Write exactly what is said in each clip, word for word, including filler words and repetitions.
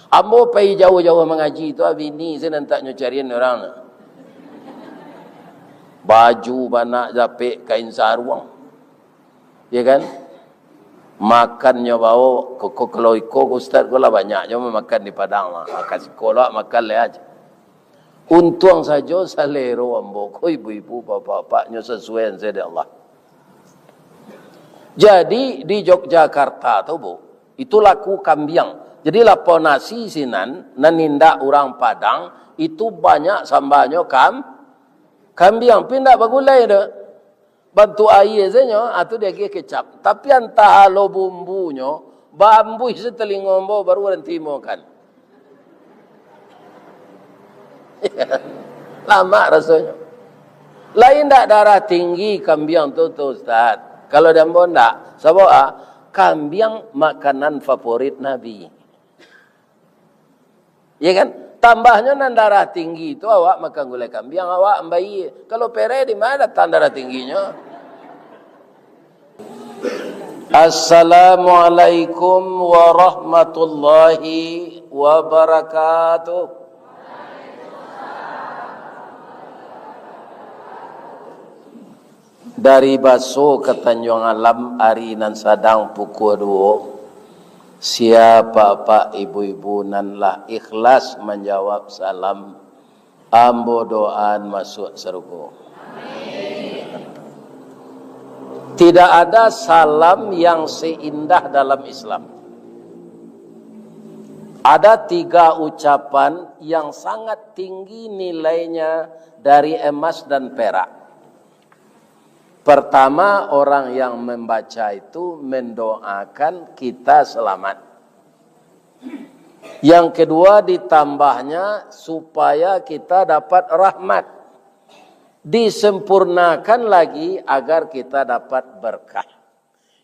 Ambo pai jauah-jauah mangaji tu, ah, bini se nan tak nyo carian urang. Baju banak, japek, kain saruang. Ya kan? Makannyo bao, ko, ko, kalau iko ko ustaz ko lah banyak jo makan di Padang lah. Makan siko lah, makan leh aja. Untuang sajo salero ambo ko ibu-ibu, bapak-bapaknyo sasuai ansai dek Allah. Jadi, di Yogyakarta tu, Bu, itu laku kambiang. Jadi, lapau nasi sinan, nan indak urang Padang, itu banyak sambahnyo kam-, kambiang. Pi indak bagulai doh. Bantuak aia sajo, ah, tu diagiah kecap. Tapi antah alo bumbunyo, baambuih se talingo ambo, baru baranti makan. Lamak rasonyo. Lain ndak darah tinggi kambiang tu, tu, Ustaz? Kalau di ambo ndak. Sabab, ah, kambiang makanan favorit Nabi. Ya kan? Tambahnyo nan darah tinggi tu awak makan gulai kambiang, awak ambai. Kalau pereh di ma datang darah tingginyo? Assalamualaikum warahmatullahi wabarakatuh. Dari Baso ka Tanjuang Alam, ari nan sadang pukua duo, sia apak-apak, ibu-ibu nan lah ikhlas manjawab salam, ambo doaan masuak sarugo. Tidak ada salam yang seindah dalam Islam. Ada tiga ucapan yang sangat tinggi nilainya dari emas dan perak. Pertama, orang yang membaca itu mendoakan kita selamat. Yang kedua, ditambahnya supaya kita dapat rahmat. Disempurnakan lagi agar kita dapat berkah.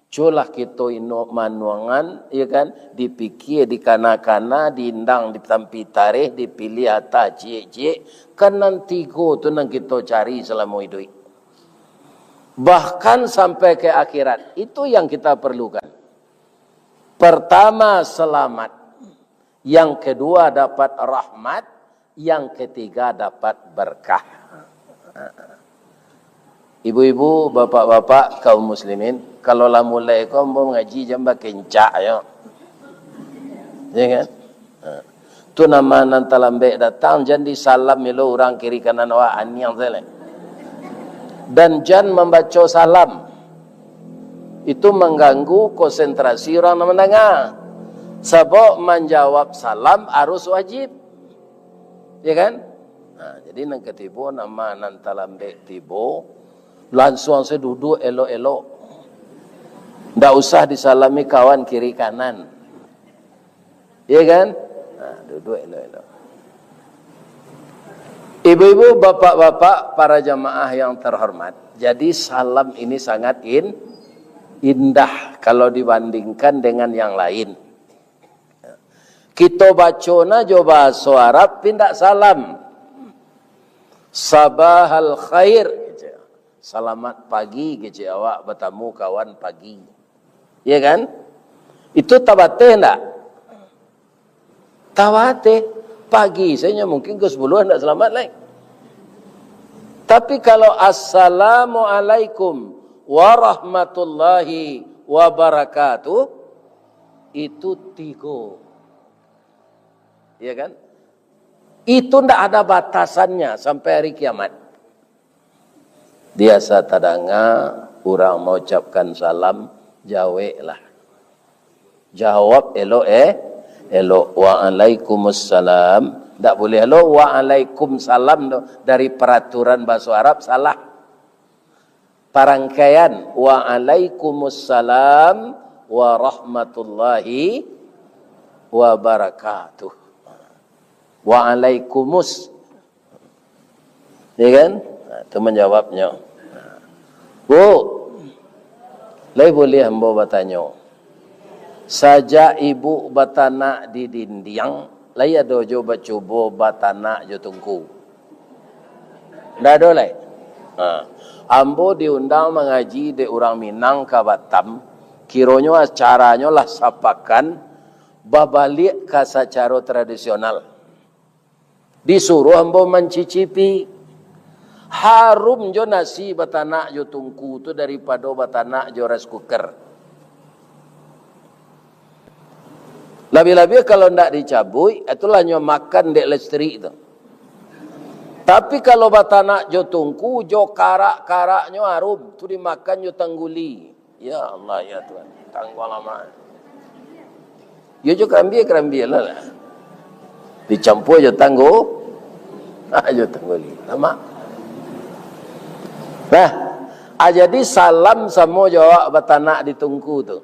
Cubolah kito inok manuangan, ya kan, dipikia, dikana-kana, diindang, ditampi tareh, dipiliah atah ciek-ciek, kan nan tigo tu nan kito cari salamo iduik. Bahkan sampai ke akhirat, itu yang kita perlukan. Pertama, selamat. Yang kedua, dapat rahmat. Yang ketiga, dapat berkah. Ibu-ibu, bapak-bapak, kaum muslimin, kalau lah mulai ko ambo mangaji, jan bakencak yo. Ya kan? Ha. Tu nama nan talambek datang, jan disalam elo urang kiri kanan awak, aniang sajo lai. Dan jan mambaco salam. Itu mangganggu konsentrasi urang nan mandanga. Sabab manjawab salam harus wajib. Ya kan? Nah, jadi nan katibo, nama nan talambek tibo, lansuang sajo duduak elok-elok. Ndak usah disalami kawan kiri kanan. Ya kan? Nah, duduak elok-elok. Ibu-ibu, bapak-bapak, para jamaah yang terhormat, jadi salam ini sangat in-, indah kalau dibandingkan dengan yang lain. Kito baco na jo bahaso Arab, pi ndak salam. Sabahal khair, kecek. Salamat pagi, kecek, awak batamu kawan pagi. Ya kan? Itu tabateh ndak? Tabateh. Pagi sajo mungkin ko sapuluah ndak salamat lai. Tapi kalau assalamualaikum warahmatullahi wabarakatuh, itu tigo. Ya kan? Itu ndak ada batasannya sampai hari kiamat. Biasa tadanga urang maucapkan salam, jaweklah. Jawab elok, eh, elok. Waalaikumussalam. Ndak buliah lo waalaikumsalam tu. Dari peraturan bahaso Arab salah. Parangkaian, "Waalaikumussalam warahmatullahi wabarakatuh." Waalaikumus. Ya kan? Nah, itu manjawabnyo. Bu, lai buliah ambo batanyo? Sajak ibu batanak di dindiang, lai ado jo bacubo batanak jo tungku? Ndak ado lai. Ha. Ambo diundang mangaji dek urang Minang ka Batam, kironyo acaranyo lah sapakan, Babaliak ka sacaro tradisional. Disuruah ambo mancicipi. Harum jo nasi batanak jo tungku tu daripado batanak jo rice cooker. Labiah-labiah kalau ndak dicabuik, itulah nyo makan dek listrik tu. Tapi kalau batanak jo tungku, jo karak-karaknyo harum, tu dimakan jo tangguli. Ya Allah, ya Tuhan, tangguang lamo. Yo jo karambia-karambia lah, lah. Dicampua jo tanggu, ah, jo tangguli. Lamak. Nah, ah, jadi salam samo jo awak batanak di tungku tu.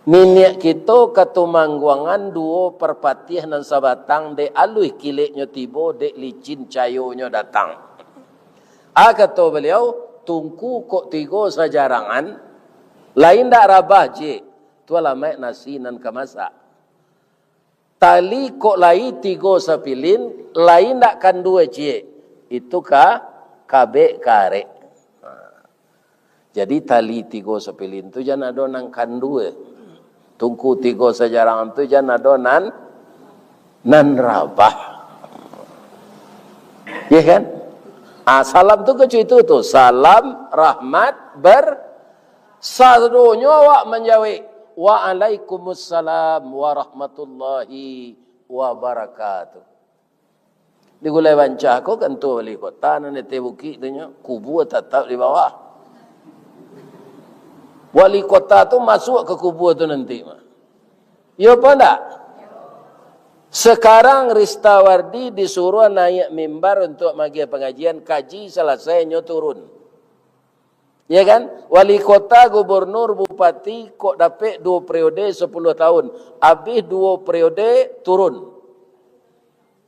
Niniak kito Katumangguangan duo Parpatiah nan sabatang, dek aluih kileknyo tibo, dek licin cayonyo datang. A kato baliau, tungku kok tigo sajarangan, lai ndak rabah ciek, tu alamaik nasi nan ka masak. Tali kok lai tigo sapilin, lai ndak kandua ciek, itu ka kabek ka arek. Jadi tali tigo sapilin tu jan ado nan kandua. Tungku tigo sajarangan tu jan ado nan, nan rabah. Ya kan? Ah, salam tu kecil itu tu. Salam rahmat ber-, sadonyo awak manjawek, "Waalaikumsalam warahmatullahi wabarakatuh." Di Gulai Bancah ko kantua wali kota nan di ateh bukik tu nyo, kubua tatap di bawah. Wali kota tu masuak ka kubua tu nanti mah. Iyo apo ndak? Sekarang Ristawardi disuruah naiak mimbar untuak magiah pangajian, kaji salasai nyo turun. Ya kan? Wali kota, gubernur, bupati, kok dapek duo periode sapuluah tahun. Abih duo periode, turun.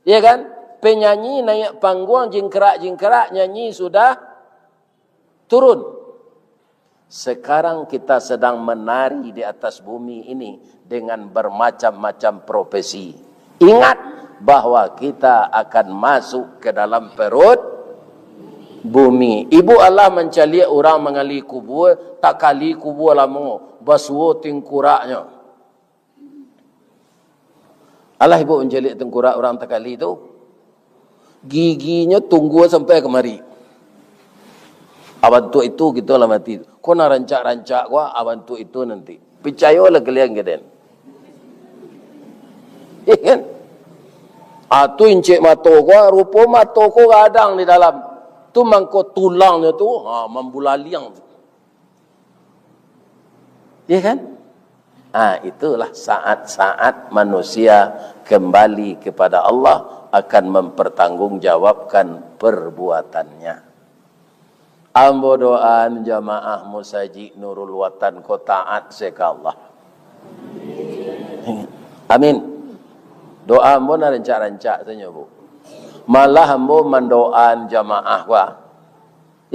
Ya kan? Penyanyi naiak pangguang, jingkrak-jingkrak, nyanyi sudah, turun. Sekarang kita sedang menari di atas bumi ini dengan bermacam-macam profesi. Ingat bahwa kita akan masuk ke dalam perut bumi. Ibu Allah mancaliak urang mangali kubua, takali kubua lamo, basuo tingkuraknyo. Alah ibu mancaliak tungkurak urang takali tu, giginyo tunggua sampai kamari. Abantuak itu kito lah mati. Ko nan rancak-rancak ko, abantuak itu nanti. Picayolah kalian ka den. Iya kan? Ah, tu incek mato ko, rupo mato ko gadang di dalam. Tu mangko tulangnyo tu, ha, mambulaliang. Iya kan? Ah, itulah saat-saat manusia kembali kepada Allah akan mempertanggungjawabkan perbuatannya. Ambo doaan jamaah Musajik Nurul Watan ko taat se ka Allah. Amin. Doa ambo nan rancak-rancak tu nyo, Bu. Malah ambo mandoaan jamaah ko.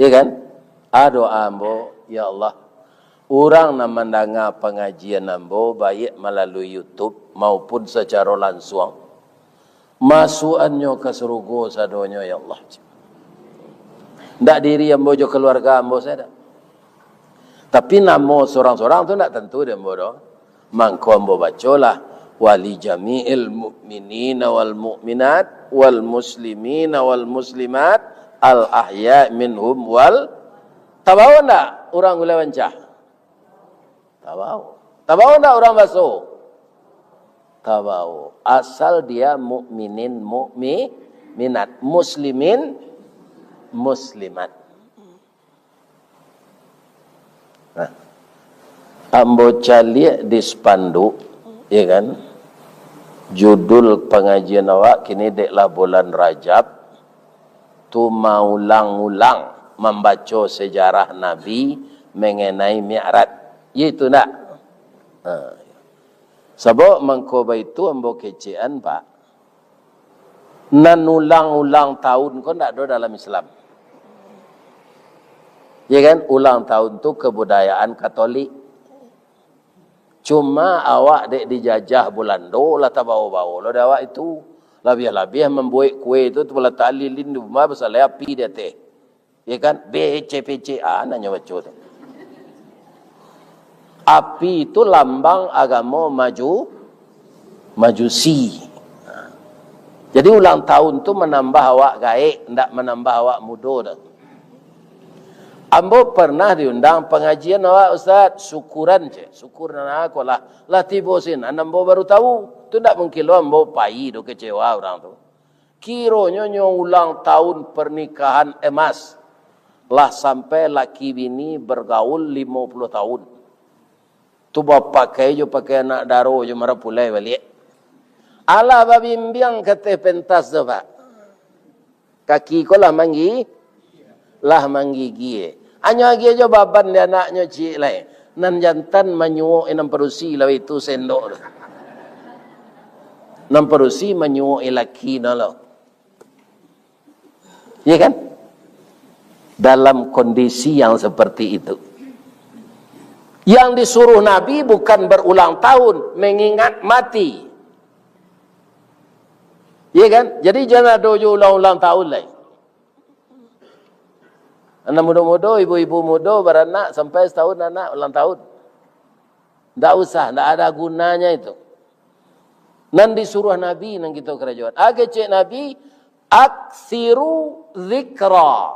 Iya kan? Ah, doa ambo, ya Allah, urang nan mandanga pangajian ambo, baiak malalui YouTube maupun sacaro lansuang, masuakannyo ka surugo sadonyo, ya Allah. Ndak diri ambo jo kaluarga ambo sajo. Tapi namo surang-surang tu ndak tantu dek ambo doh. Mangko ambo bacolah, "Wali jami'il mu'minina wal mu'minat, wal muslimina wal muslimat, al ahya minhum wal." Tabao ndak urang Gulai Bancah? Tabao. Tabao ndak urang Baso? Tabao. Asal dia mukminin, mukminat, muslimin, muslimat. Nah, ambo caliak di spanduk, ya kan? Judul pangajian awak kini dek lah bulan Rajab, tu maulang-ulang mambaco sejarah Nabi mengenai Mi'raj. Ya itu ndak? Ha. Sabab mangko baitu ambo kecekan, Pak. Nan ulang-ulang tahun ko ndak ado dalam Islam. Ya kan? Ulang tahun tu kebudayaan Katolik. Cuma awak dek dijajah Bulando lah tabao-bao lo dek awak itu. Labiah-labiah mambuek kue tu, tu balatak lilin di rumah, basalai api di ateh. Ya kan? B C P C A nanyo baco tu. Api itu lambang agamo maju-, Majusi. Jadi ulang tahun tu manambah awak gaek, ndak manambah awak mudo doh. Ambo pernah diundang pangajian awak, Ustaz, syukuran cek, syukur nan ako lah, lah tibo sinan ambo baru tahu. Tu ndak mungkin lo ambo pai doh, kecewa urang tu. Kironyo nyo ulang tahun pernikahan emas, lah sampai laki bini bergaul limo puluah tahun. Tu bapakai jo pakai anak daro jo marapulai baliak. Alah babimbiang ka ateh pentas tu, Pak. Kaki ko lah manggi-, lah manggigia. Anyo agiah jo baban di anaknyo ciek lai. Nan jantan manyuok nan padusi lah itu sendok tu. Nan padusi manyuok laki no lo. Ya kan? Dalam kondisi yang seperti itu. Yang disuruh Nabi bukan berulang tahun, mengingat mati. Ya kan? Jadi jan ado jo ulang-ulang tahun lai. Anak mudo-mudo, ibu-ibu mudo baranak sampai setahun anak ulang tahun. Ndak usah, ndak ada gunanya itu. Nan disuruh Nabi nan kito karajoan. Agak cek Nabi, "Aksiru zikra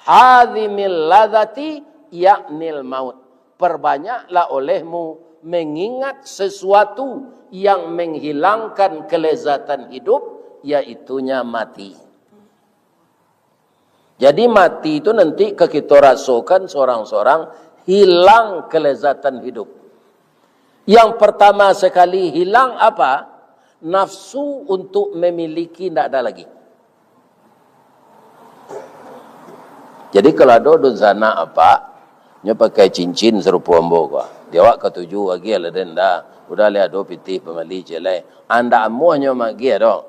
hadhimil ladati yaknil maut." Perbanyaklah olehmu mengingat sesuatu yang menghilangkan kelezatan hidup, yaitunya mati. Jadi mati tu nanti ka kito rasokan sorang-sorang, hilang kelezatan hidup. Yang pertama sekali hilang apa? Nafsu untuk memiliki ndak ada lagi. Jadi kalau ado dunsanak apa, nyo pakai cincin sarupo ambo ko. Di awak katuju agiah lah den dah. Udah lah ado pitih pamali ciek lai. Andak amuah nyo magiah doh.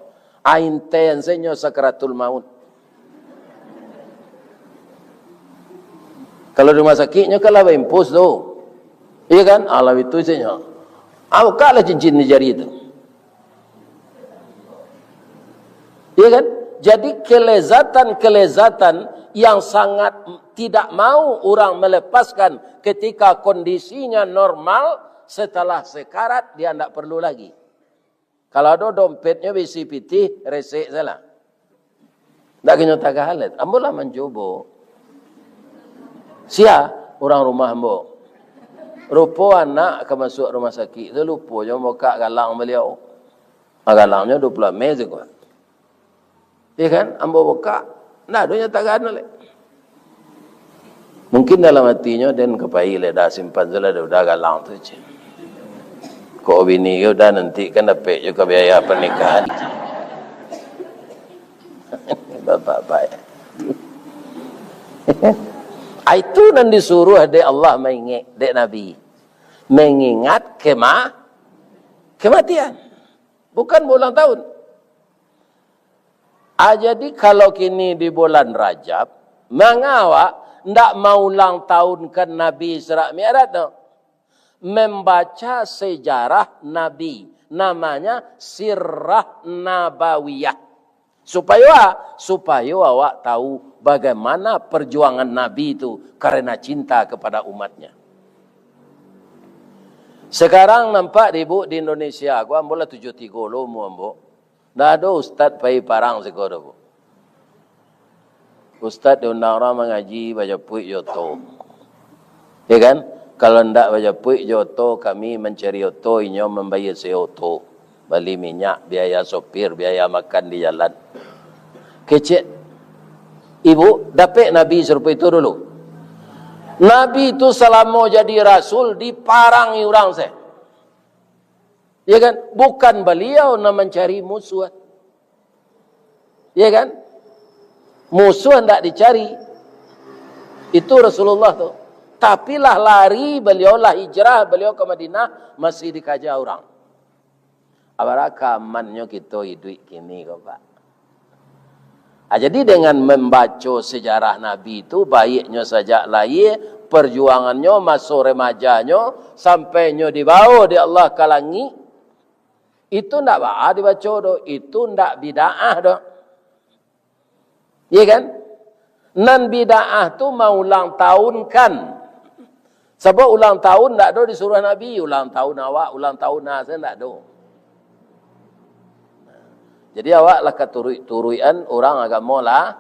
Ainten se nyo sakaratul maut. Kalau di rumah sakik nyo kan lah baimpus tu. Iya kan? Alah itu se nyo. Ah, bukalah cincin di jari tu. Iya kan? Jadi kelezatan-kelezatan yang sangat tidak mau orang melepaskan ketika kondisinya normal, setelah sekarat dia ndak perlu lagi. Kalau ado dompetnyo baisi pitih, resek salah. Ndak ka nyo tagah alet. Ambo lah mancubo. Sia urang rumah ambo. Rupo anak ka masuak rumah sakik tu lupo jo mambukak galang baliau. Ah, galangnyo duo puluah meh sajo. Iya kan? Ambo bukak, ndak ado nyo tagah lai. Mungkin dalam atinyo, "Den ka pai lai dah, simpan sajolah, dah galang tu," ceh. Kok bini ko udah nanti kan dapek juo biaya pernikahan. Bapak-bapak. Ah, itu nan disuruh dek Allah maingek, dek Nabi. Mengingat kema-, kematian. Bukan baulang tahun. Ah, jadi kalau kini di bulan Rajab, manga awak ndak maulang tahunkan Nabi Isra Mi'raj tu? Membaca sejarah Nabi, namanya Sirah Nabawiyah. Supayo a-, supayo awak tahu bagaimana perjuangan Nabi itu karena cinta kepada umatnya. Sekarang nampak di, Bu, di Indonesia, aku ambo lah tujuah tigo lo umua ambo. Ndak ado ustad pai parang siko doh, Bu. Ustad diundang urang mangaji, bajapuik jo oto. Ya kan? Kalau ndak bajapuik jo oto, kami mancari oto, inyo mambayia sewa oto. Bali minyak, biaya sopir, biaya makan di jalan. Kecek. Ibu, dapek Nabi sarupo itu dulu? Nabi tu salamo jadi rasul diparangi urang se. Ya kan? Bukan baliau nan mancari musuah. Ya kan? Musuah ndak dicari. Itu Rasulullah tu. Tapi lah lari baliau, lah hijrah baliau ka Madinah, masih dikaja urang. Abaraka amannyo kito iduik kini ko, Pak? Ah, jadi dengan mambaco sejarah Nabi tu, baiknyo sajak lahia, perjuangannyo, maso remajanyo, sampai nyo dibawa dek Allah ka langik, itu ndak baa dibaco doh, itu ndak bid'ah doh. Iya kan? Nan bid'ah tu maulang tahunkan. Sabab ulang tahun ndak ado disuruah Nabi, ulang tahun awak, ulang tahun nah, saya ndak ado. Jadi awak lah katuruik-turuikan urang agamo lah,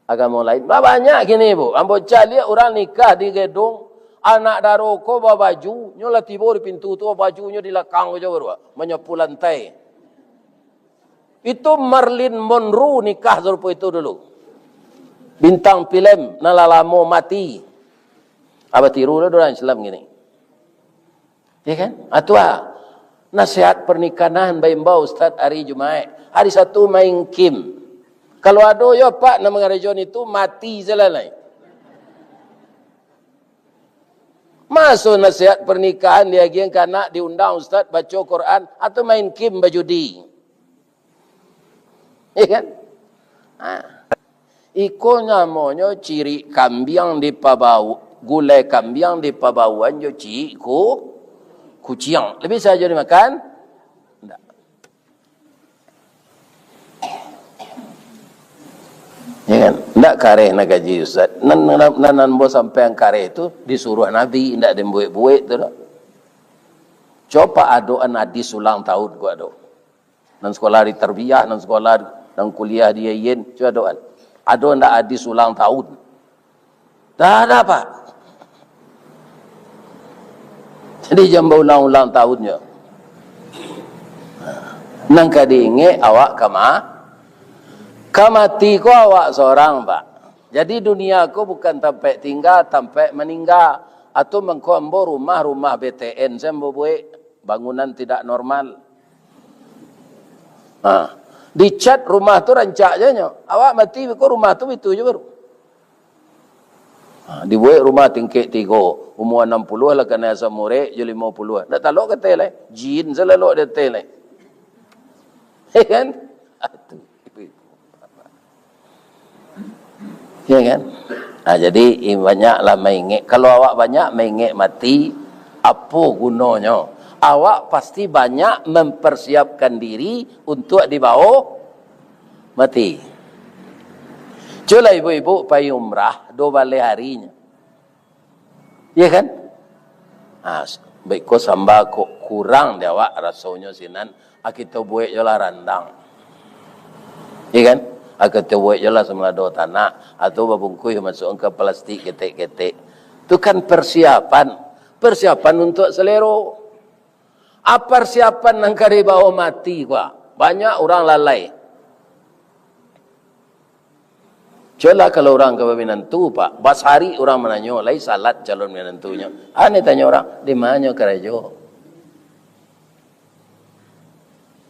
agamo lain. Ba-, banyak kini, Bu. Ambo caliak urang nikah di gedung, anak daro ko babaju, nyo lah tibo di pintu tu, bajunyo di lakang ko jo baru, manyapu lantai. Itu Marilyn Monroe nikah sarupo itu dulu. Bintang filem nan lah lamo mati. Abah tiru lah urang Islam kini. Ya kan? Atu ah. Nasihat pernikahan baimbau Ustaz hari Jumaik. Hari Sabtu main kim. Kalau ado yo apak nan mangarajoan itu, mati salah lai. Maso nasihat pernikahan diagian ka anak, diundang ustaz baco Quran atau main kim bajudi. Ya kan? Ha. Iko namonyo cirik kambiang dipabau, gulai kambiang dipabauan jo cirik ku-, kuciang. Labiah sajo dimakan? Ndak. Ya kan? Ndak kareh nak kaji, Ustaz. Nan, nan, nan, nan ambo sampaian kareh tu disuruah Nabi, ndak den buek-buek tu doh. Coba adoan hadis ulang tahun ko ado. Nan sekolah di tarbiyah, nan sekolah, nan kuliah di I A I N, cubo adoan. Ado ndak hadis ulang tahun? Dah ada, Pak. Jadi, jan baulang-ulang tahunnyo. Nan ka diingek awak ka ma-, ka mati ko awak sorang, Pak. Jadi, dunia ko bukan tampek tingga, tampek maningga. Atau mangko ambo rumah, rumah B T N sajo ambo buek, bangunan tidak normal. Ha. Dicat rumah tu rancak sajo nyo. Awak mati ko rumah tu bitu sajo baru. Ha, dibuek rumah tingkek tigo, umua anam puluah lah kanai asam urek, jo limo puluah. Ndak talok ka ateh lai. Jin sajo lalok di ateh lai. Ya kan? Ah, tu. Ya kan? Ha, jadi, i-, banyaklah maingek. Kalau awak banyak maingek mati, apo gunonyo? Awak pasti banyak mempersiapkan diri untuk dibawa mati. Cubolah ibu-ibu pai umrah duo baleh harinyo. Iya kan? Ha, s-, baiko samba kok kurang di awak rasonyo sinan, ha, kito buek jolah randang. Iya kan? Ha, kito buek jolah samalado tanak, atau babungkuih masuak ka plastik ketek-ketek. Tu kan persiapan. Persiapan untuak salero. Apa siapan nan ka dibawa mati ko? Banyak urang lalai. Cubolah kalau urang ka baminantu, Pak. Basari urang mananyo, lai salat calon minantunyo. Aneh tanyo urang, "Di manyo karajo?"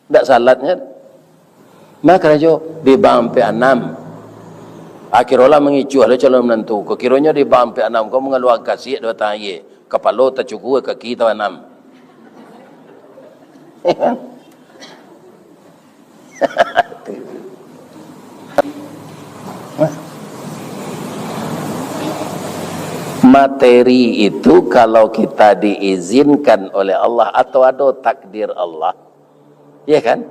Ndak salatnyo. Ma karajo di bank ampek anam. Akiro lah mangicuah lah calon minantu. Ko kironyo di bank ampek anam ko mangaluakan kasiak di batang aia. Kapalo tacuku, kaki tabanam. Materi itu kalau kita diizinkan oleh Allah atau ado takdir Allah, ya kan?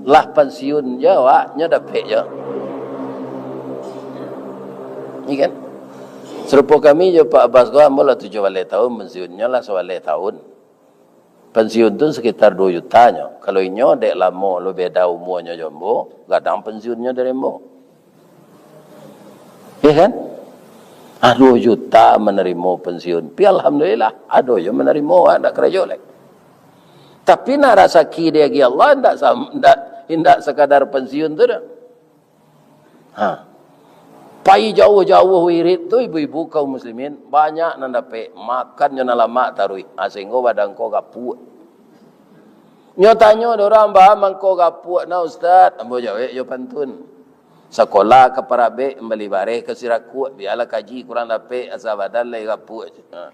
Lah pensiun jo awak, nyo dapek jo. Iya kan? Sarupo kami jo Pak Abbas ko, ambo lah tujuah baleh tahun, pensiunnyo lah sabaleh tahun. Pensiun tu sekitar duo juta nyo. Kalau inyo dek lamo lo beda umuanyo jo ambo, gadang pensiunnyo dari ambo. Ya kan? Ah, duo juta manarimo pensiun. Pi alhamdulillah, ado jo manarimo, ah, ndak karajo lai. Tapi nak rasaki diagiah Allah, ndak sam-, ndak, indak sakadar pensiun tu doh. Ha. Pai jauah-jauah wirid tu, ibu-ibu kaum muslimin, banyak nan dapek, makan jo nan lamak taruih. Ha, sahinggo badan ko gapuak. Nyo tanyo dek urang, "Baa mangko gapuak nah, Ustaz?" Ambo jawek jo pantun. Sakolah ka Parabek, mambali bareh ka Sirakuak, bialah kaji kurang dapek, asa badan lai gapuak. Ha.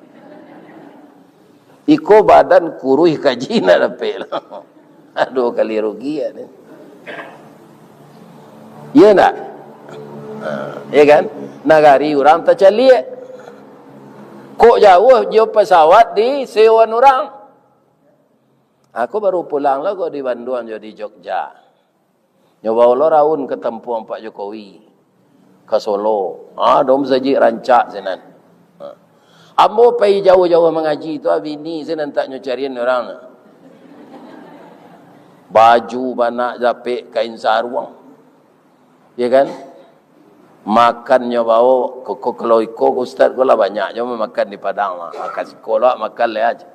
Iko badan kuruih, kaji ndak dapek lah. Aduh, kali rugi ya ni. Iya ndak? Ha, iya kan? Nagari urang tacaliak. Kok jauah jo pesawat disewoan urang? Aku baru pulang lah kok di Bandung jo di Jogja. Nyo bawa lo raun ka tampuang Pak Jokowi, ka Solo. Ah, dom sajik rancak sinan. Ha. Ambo pai jauah-jauah mangaji tu, ah, bini sinan tak nyo carian urang. Baju banak japek kain saruang. Ya kan? Makannyo bao, ko, ko, kalau iko ustaz ko lah banyak jo makan di Padang lah. Ah, ka siko lah makan lai aja.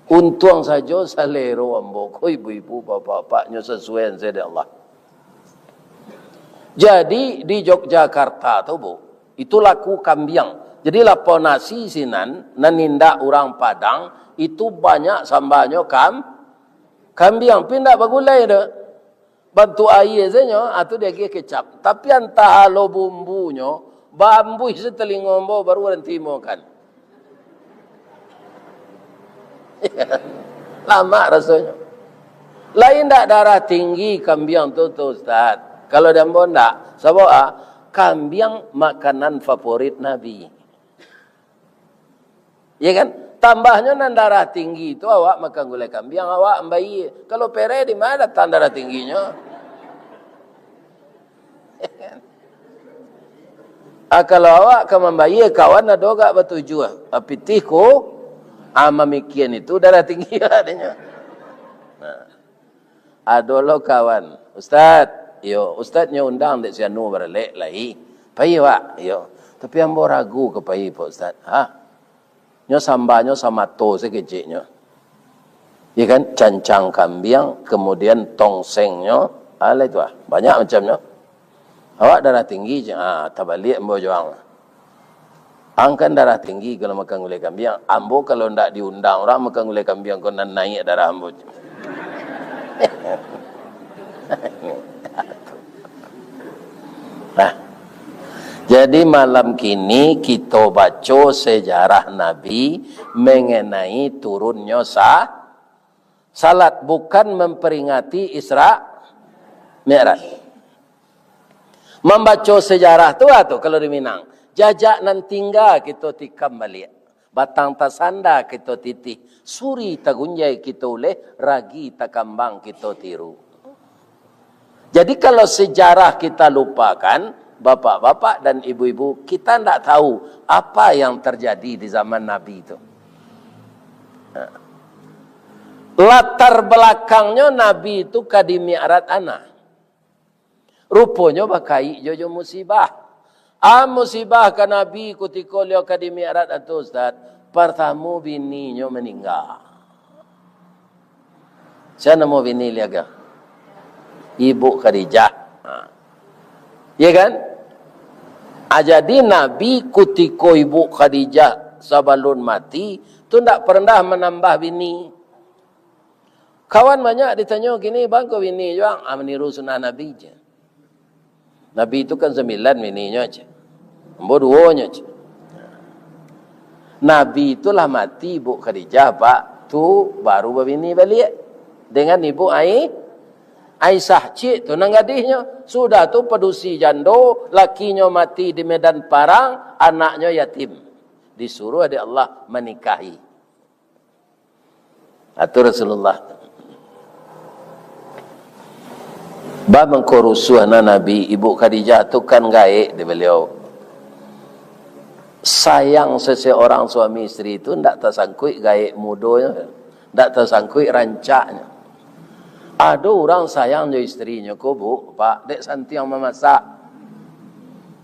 Untuang sajo salero ambo ko ibu-ibu, bapak-bapak, nyo sasuai ansai dek Allah. Jadi di Yogyakarta tu, Bu, itu laku kambiang. Jadi lapau nasi sinan, nan indak urang Padang, itu banyak sambahnyo kam-, kambiang, pi indak bagulai doh. Bantuak aia sajo, ah, tu diagiah kecap. Tapi antah alo bumbunyo, baambuih se talingo ambo, baru urang timo kan. Lamak rasonyo. Lai ndak darah tinggi kambiang tu, tu, Ustaz? Kalau di ambo ndak. Sabab, ah, kambiang makanan favorit Nabi. Ya kan? Tambahnyo nan darah tinggi tu awak makan gulai kambiang, awak ambaia. Kalau pereh, di ma datang darah tingginyo? Ah, kalau awak ka mambaia, kawan ado gak batujuah? Ah, pitih ko, ah, mamikian itu darah tinggi, katonyo. Nah. Ado lo kawan, "Ustaz, iyo, Ustaz nyo undang dek si Anu baralek lai. Pai, Wak?" "Iyo." "Tapi ambo ragu ka pai, Pak Ustaz." "Ha? Nyo sambahnyo samato se keceknyo. Iyo kan, cancang kambiang, kemudian tongsengnyo, alah itu ah, banyak macamnyo." "Awak darah tinggi," cek. Ah, tabaliak ambo jo ang. Ang kan darah tinggi kalau makan gulai kambiang. Ambo kalau ndak diundang urang makan gulai kambiang, ko nan naiak darah ambo. Nah, jadi malam kini kito baco sejarah Nabi mengenai turunnyo sa-, salat, bukan memperingati Isra Mi'raj. Mambaco sejarah tu, ah, tu, kalau di Minang, jajak nan tingga kito tikam baliak, batang tasanda kito titih, suri tagunjai kito uleh, ragi takambang kito tiru. Jadi, kalau sejarah kita lupakan, bapak-bapak dan ibu-ibu, kita ndak tahu apa yang terjadi di zaman Nabi itu. Nah. Latar belakangnyo Nabi itu ka di Mi'raj ana. Ruponyo bakaik jo, jo musibah. Ah, musibah ka Nabi kutiko liau ka di Mi'raj tu, Ustaz. Partamo bininyo maningga. Sia namo bini liau ko? Ibu Khadijah. Ha. Iya kan? Ah, jadi Nabi kutiko Ibu Khadijah sabalun mati, tu ndak pernah manambah bini. Kawan banyak ditanyo kini, "Baa ko bini juo?" Ah, maniru sunnah Nabi je. Nabi tu kan sambilan bininyo je. Ambo duonyo je. Nabi tu lah mati, Ibu Khadijah, Pak, tu baru babini baliak. Dengan Ibu Ai-, Aisyah, ciek tu nan gadihnyo. Sudah tu padusi jando, lakinyo mati di medan parang, anaknyo yatim. Disuruah dek Allah manikahi. Atur Rasulullah. Ba mangko rusuahna Nabi, Ibu Khadijah tu kan gaek di baliau. Sayang seseorang suami isteri tu ndak tasangkuik gaek mudonyo, ndak tasangkuik rancaknyo. Ado urang sayang jo isterinyo ko, Bu, Pak, dek santiang mamasak.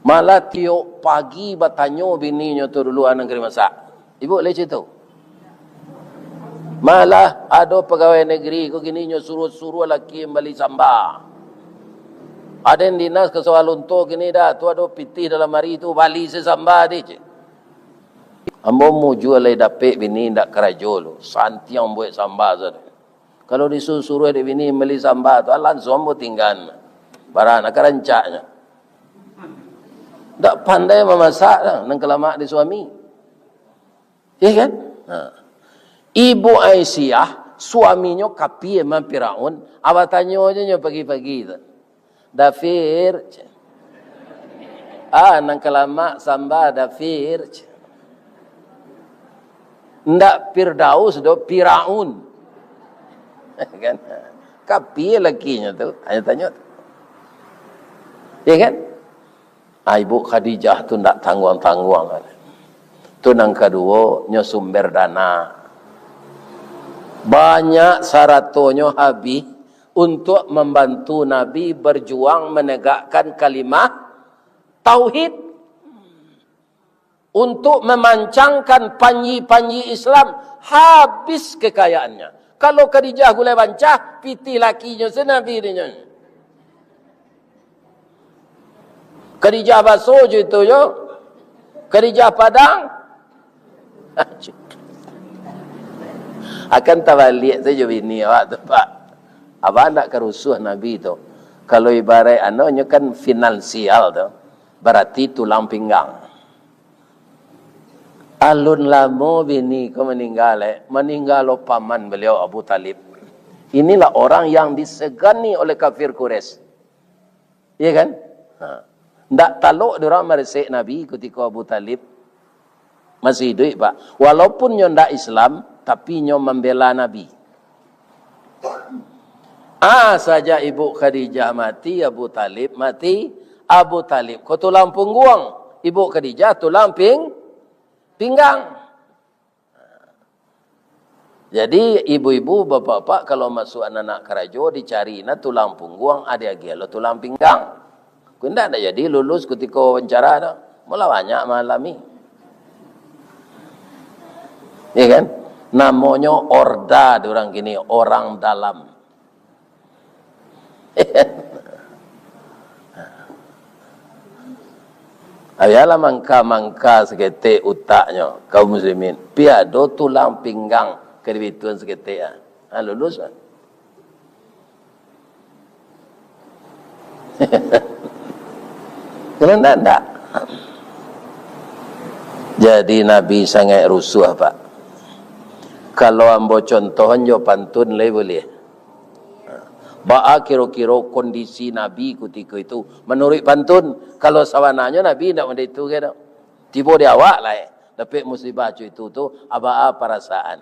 Malah tiok pagi batanyo bininyo tu dulu, "Anan kari masak?" Ibu lai cito. Malah ado pagawai nagari ko kini nyo suruah-suruah laki mambali samba. Aden dinas ka Sawah Lunto kini dah, tu ado pitih dalam ari tu, bali se samba deh, cek. Ambo mujua lai dapek bini indak karajo lu, santiang buek samba sajo. Kalau disuruah-suruah dek bini mambali samba tu, ah, langsuang ambo tinggaan. Bara nan ka rancaknyo. Ndak pandai mamasak dah, nan kalamak di suami. Iya kan? Ha. Ibu Aisyah, suaminyo kapie man Firaun, ah, batanyo je nyo pagi-pagi tu. "Dafir," cek. "Ah, nan kalamak samba Dafir," cek. Ndak Firdaus doh, Firaun. Kan? Kapie lakinyo tu, hanyo tanyo tu. Iya kan? Ah, Ibu Khadijah tu ndak tangguang-tangguang. Tu nan kaduo, nyo sumber dana. Banyak saratonyo habih, untuk membantu Nabi berjuang menegakkan kalimah tauhid, untuk memancangkan panji-panji Islam, habis kekayaannya. Kalau Khadijah gulai bancah, pitih lakinyo se Nabi dinyo. Khadijah baso jo itu jo. Khadijah Padang. Akan tabaliak sajo bini awak tu, Pak. Abah ndak ka rusuah Nabi tu. Kalau ibarat anu nyo kan finansial tu, barati tulang pinggang. Alun lamo bini ko maningga, eh. Maningga lo paman baliau Abu Talib. Inilah orang yang disegani oleh kafir Quraisy. Iya kan? Ha. Ndak talok dek urang maresek Nabi kutiko Abu Talib masih iduik, Pak. Walaupun nyo ndak Islam, tapi nyo mambela Nabi. Ah, sajak Ibu Khadijah mati, Abu Talib mati. Abu Talib ko tulang pungguang, Ibu Khadijah tulang ping-, pinggang. Jadi, ibu-ibu, bapak-bapak, kalau masuak anak-anak karajo, dicari nah tulang pungguang, adi agiah lo tulang pinggang. Kok indak, ndak jadi lulus kutiko wawancara tu. Mula banyak malami. Iya kan? Namonyo orda di urang kini, orang dalam. Bialah mangka-mangka saketek utaknyo, kaum muslimin. Pi ado tulang pinggang ka dibituan saketek, ah. Ah, lulus, ah. Kalau ndak, ndak. Jadi Nabi sangaik rusuah, Pak. Kalau ambo contohan jo pantun lai buliah. Baa kiro-kiro kondisi Nabi kutiko itu? Manuruik pantun, kalau sabananyo Nabi indak model itu, kiro. Tibo di awak lai, dapek musibah co itu tu, abaa parasaan.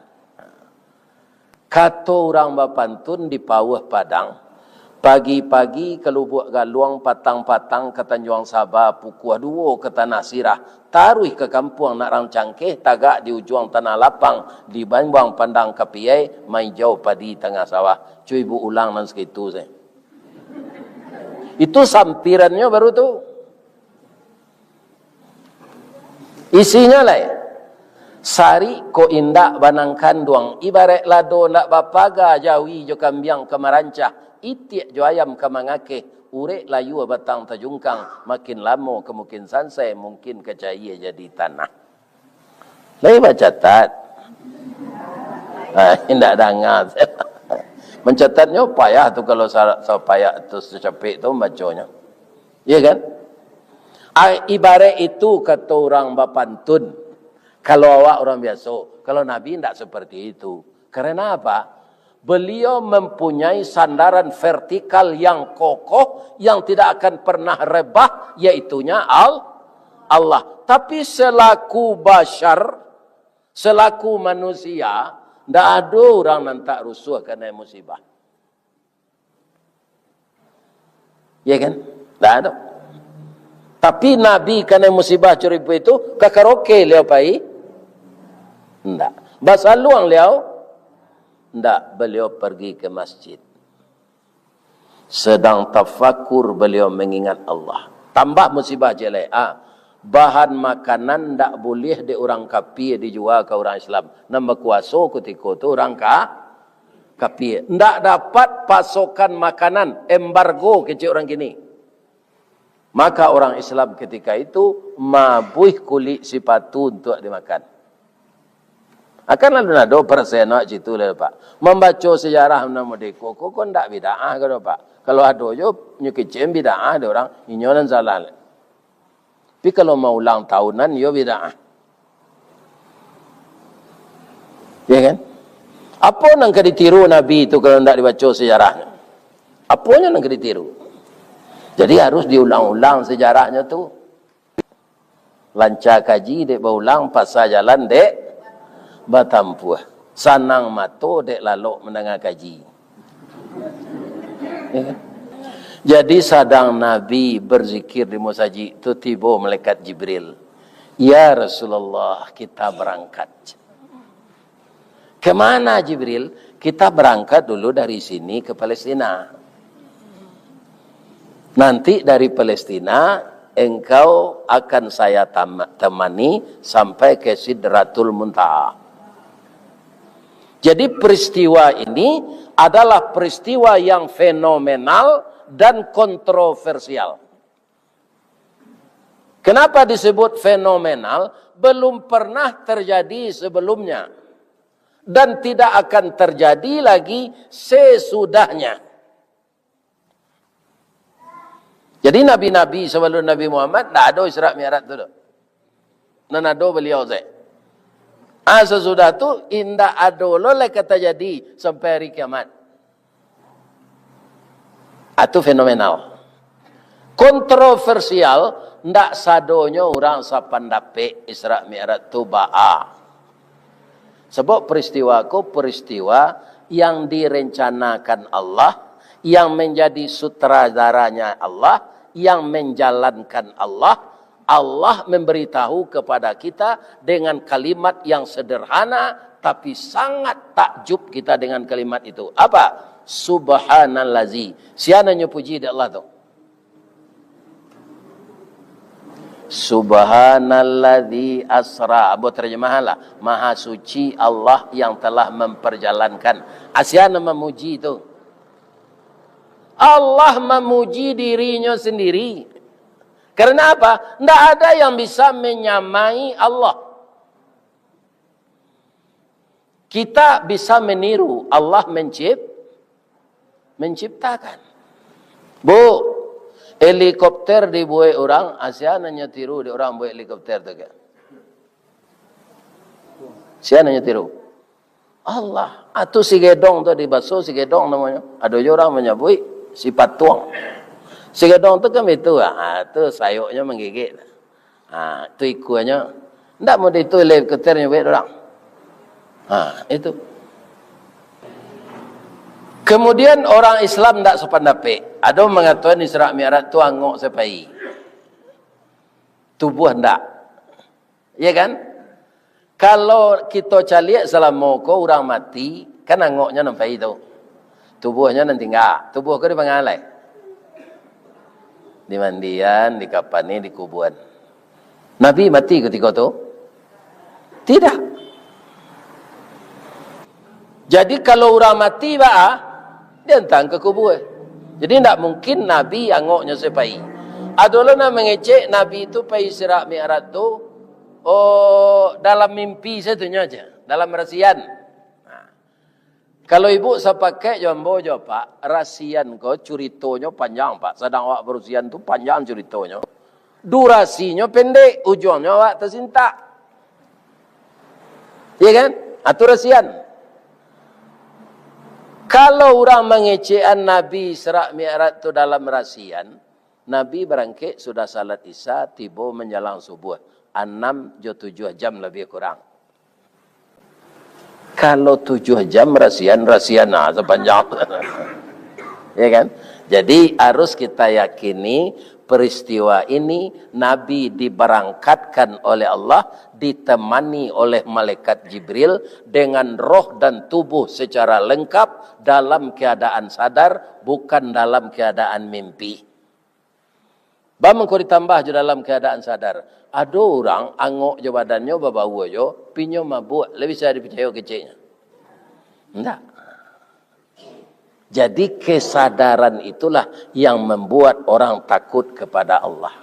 Kato urang bapantun di Pauah Padang, pagi-pagi ka Lubuak Galuang, patang-patang ka Tanjuang Saba, pukua duo ka Tanah Sirah, taruih ka kampuang nak rang cangkeh, tagak di ujuang tanah lapang, di bambuang pandang kapiai, maijau padi tangah sawah. Cubo ulang nan sakitu se. Itu sampirannyo baru tu. Isinyo lai, sarik kok indak banang kanduang, ibaraik lado ndak bapaga, jawi jo kambiang ka marancah, itiak jo ayam ka mangakeh, urek layua batang tajungkang, makin lamo ka mukin sansai, mungkin ka cayia jadi tanah. Lai bacatat? Ah, indak danga. Mancatatnyo payah tu, kalau sa-, sapayah tu, sacapek tu mambacanya. Iya kan? Ah, ibaraik itu kato urang bapantun. Kalau awak urang biaso, kalau Nabi indak seperti itu. Karena apa? Beliau mempunyai sandaran vertikal yang kokoh, yang tidak akan pernah rebah, yaitunya Al-, Allah. Tapi selaku bashar, selaku manusia, ndak ado urang nan tak rusuah kanai musibah. Ya kan? Ndak ado. Tapi Nabi kanai musibah curipo itu, ka karaoke baliau pai? Ndak. Basaluang baliau? Ndak. Baliau pergi ke masjid. Sedang tafakur baliau mengingat Allah. Tambah musibah ciek lai. Ah, bahan makanan ndak buliah dek urang kapia dijua ka urang Islam. Nan bakuaso kutiko tu urang ka-, kapia. Ndak dapat pasokan makanan, embargo kecek urang kini. Maka urang Islam ketika itu mabuih kulik sipatu untuak dimakan. Akan lalu nado persen awak citu lah, Pak. Mambaco sejarah nan modeko ko, ko ndak bid'ah ko, Pak. Kalau ado jo nyo kecek bid'ah dek urang, inyo nan salah. Tapi kalau maulang tahunan, iyo bid'ah. Ya kan? Apo nan ka ditiru Nabi tu kalau ndak dibaco sejarahnyo? Aponyo nan ka ditiru? Jadi harus diulang-ulang sejarahnyo tu. Lanca kaji dek baulang, pasa jalan dek batampuah. Sanang mato dek lalok mandanga kaji. Ya kan? Jadi sadang Nabi berzikir di musajik tu, tibo malaikat Jibril. "Ya Rasulullah, kita berangkat." "Kemana, Jibril?" Kita berangkat dulu dari sini ke Palestina. Nanti dari Palestina, engkau akan saya tam-, temani sampai ke Sidratul Muntaha. Jadi, peristiwa ini adalah peristiwa yang fenomenal dan kontroversial. Kenapa disebut fenomenal? Belum pernah terjadi sebelumnya dan tidak akan terjadi lagi sesudahnya. Jadi, nabi-nabi sebelum Nabi Muhammad ndak ado Isra Mi'raj tu doh. Nan ado baliau sajo. Ah, sasudah tu indak ado lo lai ka tajadi sampai hari kiamat. Ah, tu fenomenal. Kontroversial, ndak sadonyo urang sapandapek Isra Mi'raj tu baa. Sebab peristiwa ko peristiwa yang direncanakan Allah, yang menjadi sutradaranya Allah, yang menjalankan Allah. Allah memberitahu kepada kita dengan kalimat yang sederhana, tapi sangat takjub kita dengan kalimat itu. Apa? Subhanallazi. Sia nan nyo puji dek Allah tu? Subhanalladzi asra. Ambo terjemahkanlah, Maha Suci Allah yang telah memperjalankan. Ah, sia nan mamuji tu? Allah mamuji diri-Nyo sendiri. Karena apa? Ndak ada yang bisa menyamai Allah. Kita bisa meniru, Allah mencip-, menciptakan. Bu, helikopter dibuek urang, ah, sia nan nyo tiru dek urang buek helikopter tu kan? Sia nan nyo tiru? Allah. Ah, tu si gedong tu, di baso si gedong namonyo. Ado juo urang manyabuik si patuang. Si gedong tu kan baitu, ah, tu sayoknyo manggigik. Ha, tu ikuanyo. Ndak mudah itu helikopter nyo buek urang. Ha, itu. Kemudian orang Islam ndak sapandapek. Ado mangatokan Isra Mi'raj tu angok sapai. Tubuah ndak. Ya kan? Kalau kito caliak salamo ko urang mati, kan angoknyo nan pai tu. Tubuahnyo nan tingga. Tubuah ko di pangalai. Dimandian, dikapani, dikubuan. Nabi mati kutiko tu? Tidak. Jadi, kalau urang mati, baa? Diantaan ka kubua. Jadi, ndak mungkin Nabi angoknyo sapai. Ado lo nan mangecek Nabi tu pai Isra Mi'raj tu, oh, dalam mimpi satunyo aja, dalam rasian. Nah. Kalau ibu sapakaik jo ambo jo, Pak, rasian ko curitonyo panjang, Pak. Sadang awak barusian tu panjang curitonyo. Durasinyo pendek, ujuangnyo awak tasintak. Iya kan? Atu rasian. Kalau urang mangecekan Nabi Isra Mi'raj tu dalam rasian, Nabi barangkek sudah salat Isya, tibo manjalang subuah, anam jo tujuah jam labiah kurang. Kalau tujuah jam rasian, rasian nah sapanjang. Ya kan? Jadi, harus kita yakini peristiwa ini, Nabi diberangkatkan oleh Allah, ditemani oleh malaikat Jibril dengan roh dan tubuh secara lengkap dalam keadaan sadar, bukan dalam keadaan mimpi. Baa mangko ditambah jo dalam keadaan sadar? Ado urang angok jo badannyo, babau jo, pinyo mabuak, lai bisa dipicayo keceknyo? Ndak. Jadi, kesadaran itulah yang membuat orang takut kepada Allah.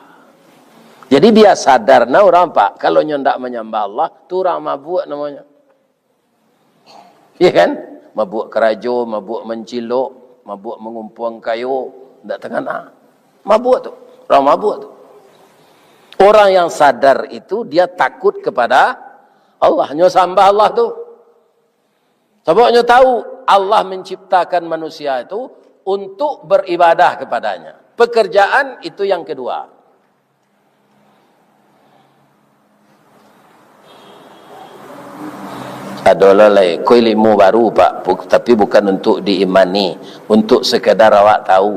Jadi, bia sadar nah urang, Pak, kalau nyo ndak manyambah Allah, tu urang mabuak namonyo. Iya kan? Mabuak karajo, mabuak mancilok, mabuak mangumpuang kayo, ndak takana. Mabuak tu, urang mabuak tu. Orang yang sadar itu, dia takut kepada Allah. Nyo sambah Allah tu. Sabab nyo tahu, Allah menciptakan manusia itu untuk beribadah kepada-Nya. Pekerjaan itu yang kedua. Ado lo lai, ko ilmu baru, Pak, bu-, tapi bukan untuk diimani, untuk sekadar awak tahu.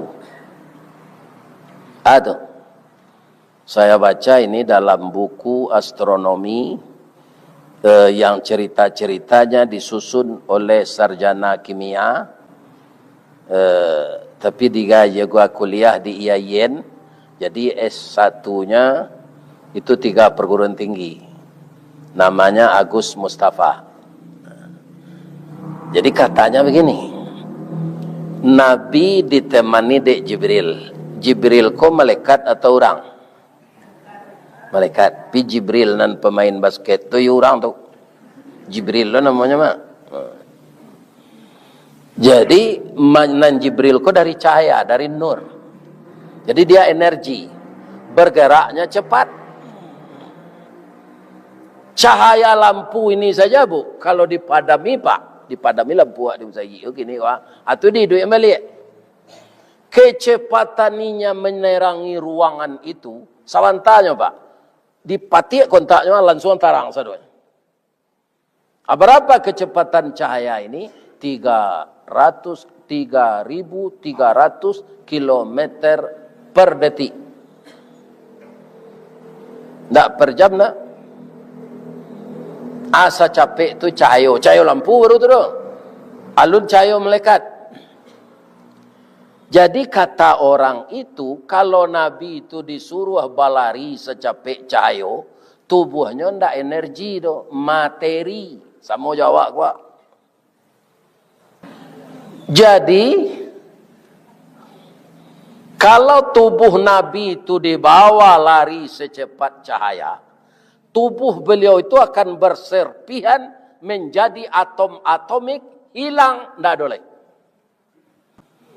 Ah, tu. Saya baca ini dalam buku astronomi, Eh, yang cerita-ceritanya disusun oleh sarjana kimia, eh, tapi dia juga kuliah di I A I N, jadi S satunya itu tiga perguruan tinggi. Namanya Agus Mustafa. Jadi katanya begini, Nabi ditemani dek Jibril. Jibril ko malaikat atau urang? Malaikat. Pi Jibril nan pemain basket tu, iyo urang tu. Jibril lo namonyo, Mak. Jadi, ma-, nan Jibril ko dari cahaya, dari nur. Jadi, dia energi. Bergeraknya cepat. Cahaya lampu ini saja, Bu, kalau dipadami, Pak, dipadami lampu awak di masajik tu kini, wah. Ah, tu di duit baliak. Kecepatan inya menerangi ruangan itu, sabantanyo, Pak, dipatiak kontaknyo, langsung tarang sadonyo. Ah, berapa kecepatan cahaya ini? Tiga ratus, tiga ribu tiga ratus kilometer per detik. Ndak per jam, ndak. Asa capek tu cahayo, cahayo lampu baru tu doh. Alun cahayo malaikat. Jadi, kata orang itu, kalau Nabi itu disuruh balari sacapek cahayo, tubuhnyo ndak energi doh, materi. Samo jo awak ko. Jadi, kalau tubuh Nabi itu dibawa lari secepat cahaya, tubuh beliau itu akan berserpihan menjadi atom-atomik, hilang, ndak ado lai.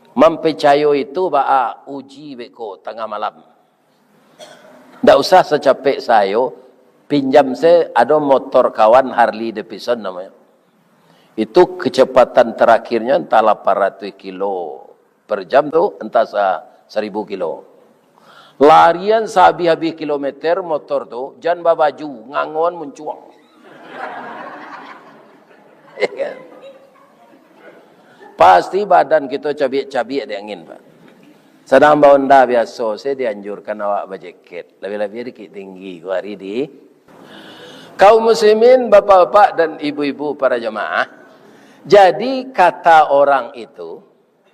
Mampicayo itu baa, uji beko tangah malam. Ndak usah sacapek sayo, pinjam se ado motor kawan, Harley Davidson namonyo. Itu kecepatan terakhirnyo entah lapan ratus kilo per jam tu, entah sa-, seribu kilo. Larian sahabih-habih kilometer motor tu, jan babaju, ngangon muncuang. Ya kan? Pasti badan kito cabiak-cabiak di angin, Pak. Sadang ba-Honda biaso, saya dianjurkan awak bajeket. Labiah-labiah Bukittinggi, ko ari di. Kaum muslimin, bapak-bapak dan ibu-ibu para jamaah. Jadi, kata orang itu,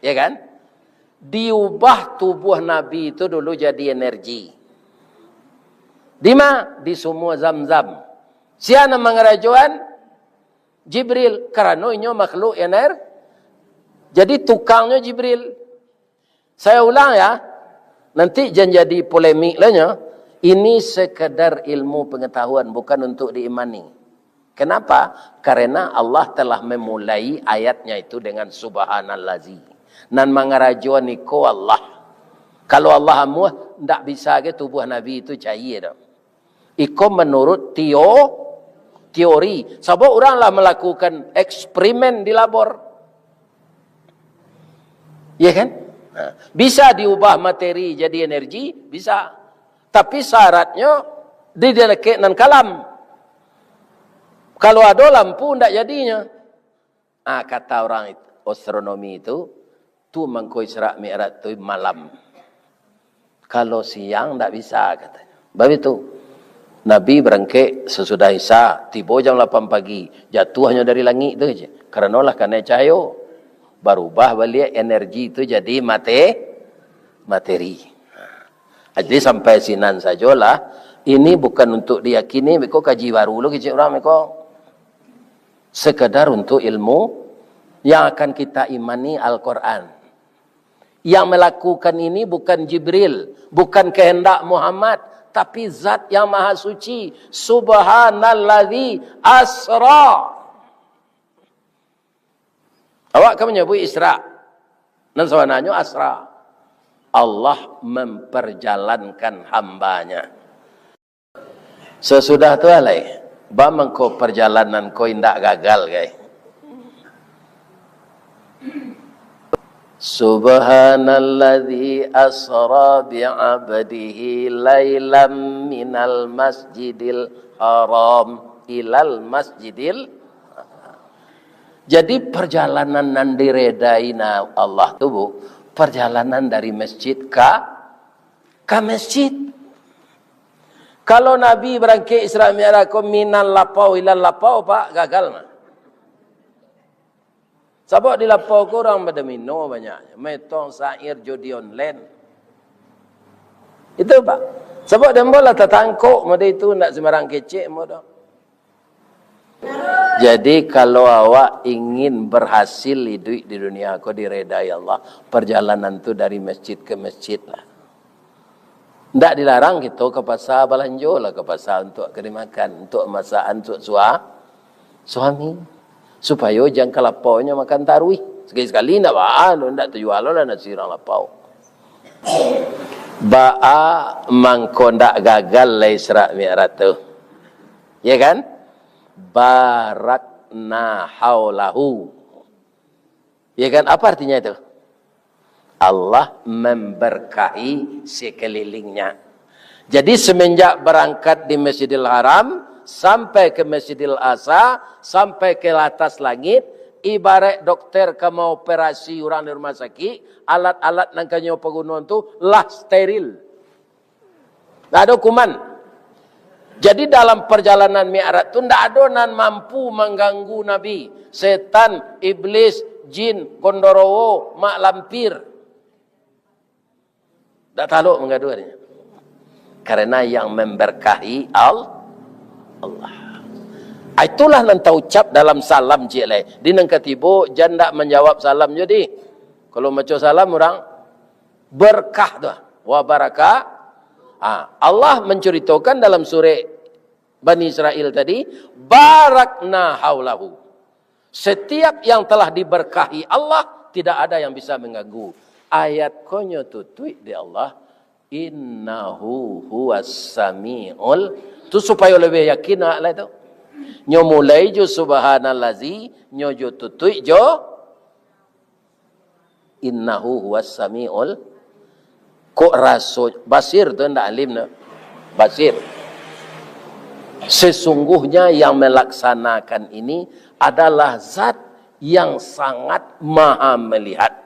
ya kan? Diubah tubuh Nabi itu dulu jadi energi. Di ma? Di sumua Zam-Zam. Sia nan mangarajoan? Jibril, karano inyo makhluk yang air. Jadi tukangnyo Jibril. Saya ulang ya, nanti jan jadi polemik lah nyo. Ini sekedar ilmu pengetahuan, bukan untuk diimani. Kenapa? Karena Allah telah memulai ayatnya itu dengan subhanallazi. Nan mangarajoan iko Allah. Kalau Allah amuah, ndak bisa ge tubuh Nabi itu cair doh. Iko menurut teo-, teori. Sabab urang lah melakukan eksperimen di labor. Ya kan? Nah, bisa diubah materi jadi energi, bisa. Tapi syaratnyo di, di lekek nan kalam. Kalau ado lampu, ndak jadinyo. Ah, kata orang it-, astronomi itu, tu mangko Isra Mi'raj tu malam. Kalau siang ndak bisa, katanya. Bab itu, Nabi barangkek sasudah Isya, tibo jam lapan pagi, jatuahnyo dari langik tu je. Karano lah kanai cahayo, barubah baliak energi tu jadi mate-, materi. Jadi sampai sinan sajolah. Ini bukan untuk diyakini, beko kaji baru lo kecek urang beko. Sekadar untuk ilmu yang akan kita imani Al-Quran. Yang melakukan ini bukan Jibril, bukan kehendak Muhammad, tapi Zat yang Maha Suci. Subhanalladzi asra. Awak kan menyebut Isra. Nan sabananyo asra. Allah memperjalankan hambanya. Sasudah tu alai, baa mangko parjalanan ko indak gagal, gai? Subhanalladzi asra bi'abdihi lailam minal masjidil haram ilal masjidil. Jadi, parjalanan nan diredai na Allah tu, Bu, parjalanan dari masjid ka ka masjid. Kalau Nabi barangkek Isra Mi'raj ko minan lapau ilan lapau, Pak, gagal mah. Sabab di lapau ko urang badomino banyak, maetong sair judi online. Itu, Pak. Sabab dek ambo lah tatangkok mode itu, ndak sembarang kecek mode. Jadi, kalau awak ingin berhasil iduik di dunia ko, diredai Allah, perjalanan tu dari masjid ke masjid lah. Ndak dilarang kito ka pasa balanjo lah, ka pasa untuak ka dimakan, untuak masakan untuak sua-, suami. Supayo jan ka lapaunyo makan taruih. Sakali-sakali ndak baa, ndak tajual lah nasi urang lapau. Baa mangko ndak gagal lai Isra Mi'raj tu? Ya kan? Barakna haulahu. Ya kan? Apa artinya itu? Allah memberkahi sekelilingnya. Jadi, semenjak berangkat di Masjidil Haram sampai ke Masjidil Aqsa, sampai ke atas langit, ibarat dokter ka maoperasi urang di rumah sakit, alat-alat nan ka nyo pagunoan tu lah steril. Ndak ado kuman. Jadi, dalam perjalanan Mi'raj tu ndak ado nan mampu mangganggu Nabi. Setan, iblis, jin, gondorowo, mak lampir. Ndak talok manggaduah dek nyo. Karena yang memberkahi Al-, Allah. Ah, itulah nan taucap dalam salam ciek lai. Di nan katibo, jan ndak manjawab salam jo di. Kalau maco salam urang, berkah tu. Wa baraka-, ah, Allah menceritakan dalam surah Bani Israel tadi, "Barakna haulahu." Setiap yang telah diberkahi Allah, tidak ada yang bisa mengganggu. Ayat ko nyo tutuik dek Allah, "Innahu huwas samiul." Tu supayo lebih yakin awak lai tu. Nyo mulai jo subhanallazi, nyo jo tutuik jo Innahu huwas samiul. Kok raso basir tu ndak alim tu? Basir. Sesungguhnya yang melaksanakan ini adalah Zat yang sangat maha melihat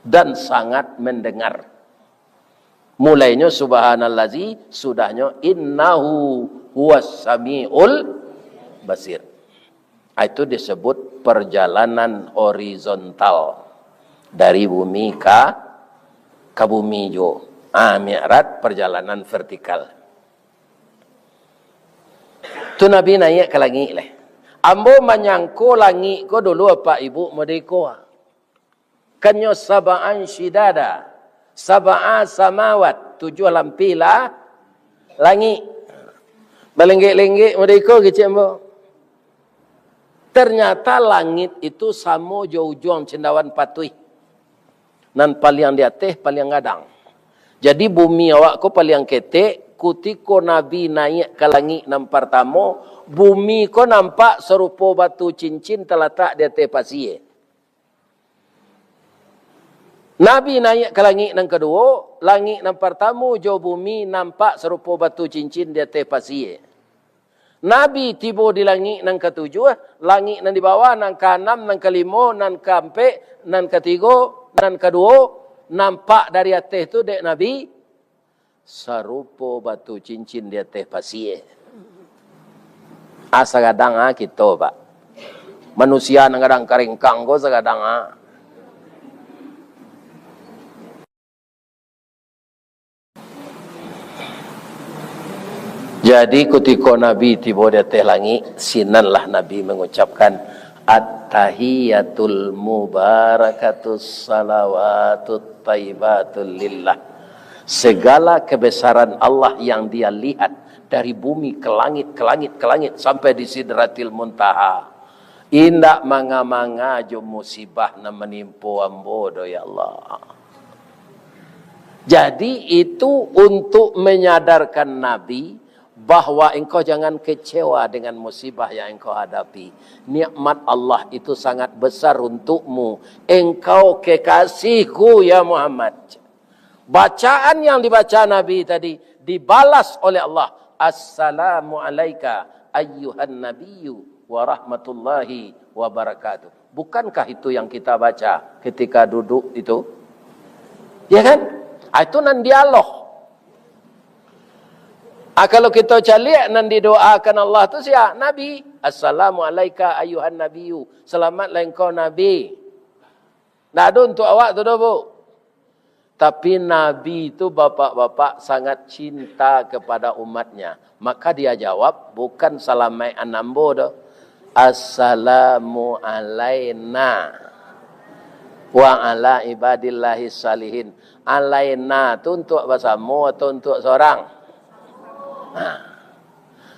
dan sangat mendengar. Mulainyo subhanallazi, sudahnyo innahu huwas samiul basir. Ah, itu disebut perjalanan horizontal dari bumi ka, ka bumi juo. Ah, Mi'raj perjalanan vertikal. Tu Nabi naiak ka langik lai. Ambo manyangko langik ko dulu, Apak Ibuk, modeko. Kan nyo sab'an syidada, sab'a samawat, tujuah lampih lah langik. Balenggek-lenggek modeko kecek ambo. Ternyata langit itu samo jo ujuang cendawan patuih. Nan paliang di ateh, paliang gadang. Jadi bumi awak ko paliang ketek, kutiko Nabi naiak ka langik nan partamo, bumi ko nampak sarupo batu cincin talatak di ateh pasie. Nabi naiak ka langik nan kaduo, langik nan partamo jo bumi nampak sarupo batu cincin di ateh pasie. Nabi tibo di langik nan katujuah, langik nan di bawah, nan kaanam, nan kalimo, nan kaampek, nan katigo, nan kaduo, nampak dari ateh tu dek Nabi, sarupo batu cincin di ateh pasie. Ah, sagadang ah kito, Pak. Manusia nan gadang karingkang ko sagadang ah. Jadi, kutiko Nabi tibo di ateh langik, sinanlah Nabi mangucapkan, "At-tahiyatul mubarakatus salawatut thayyibatul lillah." Segala kebesaran Allah yang Dia lihat dari bumi ke langit, ke langit, ke langit, sampai di Sidratil Muntaha, indak manga-manga jo musibah nan manimpo ambo doh, ya Allah. Jadi, itu untuk menyadarkan Nabi bahwa engkau jangan kecewa dengan musibah yang engkau hadapi. Nikmat Allah itu sangat besar untukmu. Engkau kekasihku, ya Muhammad. Bacaan yang dibaca Nabi tadi dibalas oleh Allah, "Assalamu alaika ayyuhan nabiyyu wa rahmatullahi wa barakatuh." Bukankah itu yang kita baca ketika duduk itu? Ya kan? Ah, itu nan dialog. Ah, kalau kito caliak nan didoakan Allah tu sia? Nabi. "Assalamu alaika ayyuhan nabiyyu." Selamatlah engkau, Nabi. Ndak ado untuk awak tu doh, Bu. Tapi Nabi tu, bapak-bapak, sangat cinta kepada umatnya. Maka dia jawab, bukan "Salamaik an ambo" doh. "Assalamu alaina wa ala ibadillahis salihin." Alaina tu untuk basamo atau untuk sorang? Nah.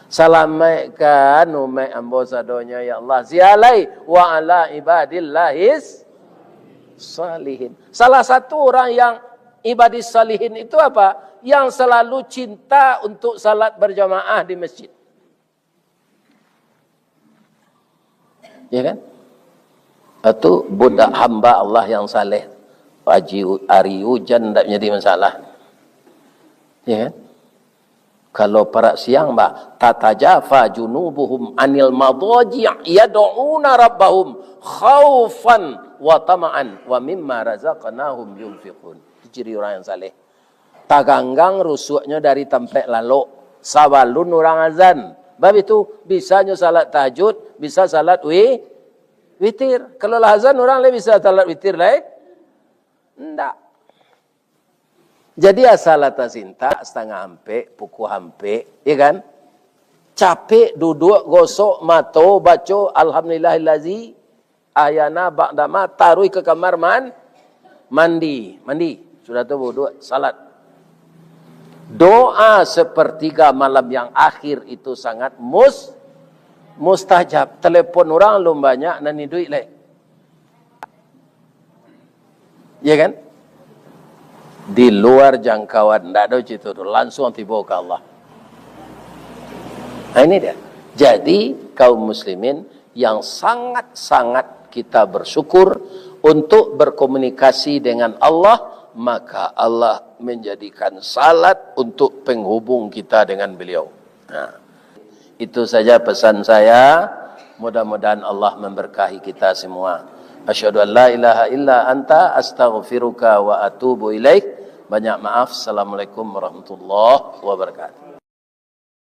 "Salamaikkan umaik ambo sadonyo, ya Allah." Sia lai? "Wa ala ibadillahis salihin." Salah satu orang yang ibadis salihin itu apa? Yang selalu cinta untuk salat berjamaah di masjid. Ya kan? Itu budak hamba Allah yang saleh. Haji u-, ari ujan ndak jadi masalah. Ya kan? Kalau parak siang, bah, "Tatajafa junubuhum anil madaji' yad'una rabbahum khaufan wa tama'an wa mimma razaqnahum yunfiqun." Itu ciri orang yang saleh. Taganggang rusuaknyo dari tampek lalok sabalun urang azan. Bab itu, bisanyo salat tahajud, bisa salat wi-, witir. Kalau lah azan, urang lai bisa salat witir lai? Ndak. Jadi, asa lah tasintak, satangah ampek, pukua ampek, ya kan? Capek duduak, gosok mato, baco "Alhamdulillahillazi ahyana ba'dama", taruih ka kamar man-, mandi, mandi. Sudah tu wudu, salat. Doa sepertiga malam yang akhir itu sangat mus-, mustajab. Telepon urang alun banyak, nan iduik lai. Ya kan? Di luar jangkauan, ndak ado cito tu, langsung tibo ka Allah. Nah, ini dia. Jadi, kaum muslimin yang sangat-sangat kita bersyukur untuk berkomunikasi dengan Allah, maka Allah menjadikan salat untuk penghubung kita dengan Beliau. Nah. Itu saja pesan saya. Mudah-mudahan Allah memberkahi kita semua. Asyhadu an la ilaha illa anta, astaghfiruka wa atubu ilaik. Banyak maaf. Assalamualaikum warahmatullahi wabarakatuh.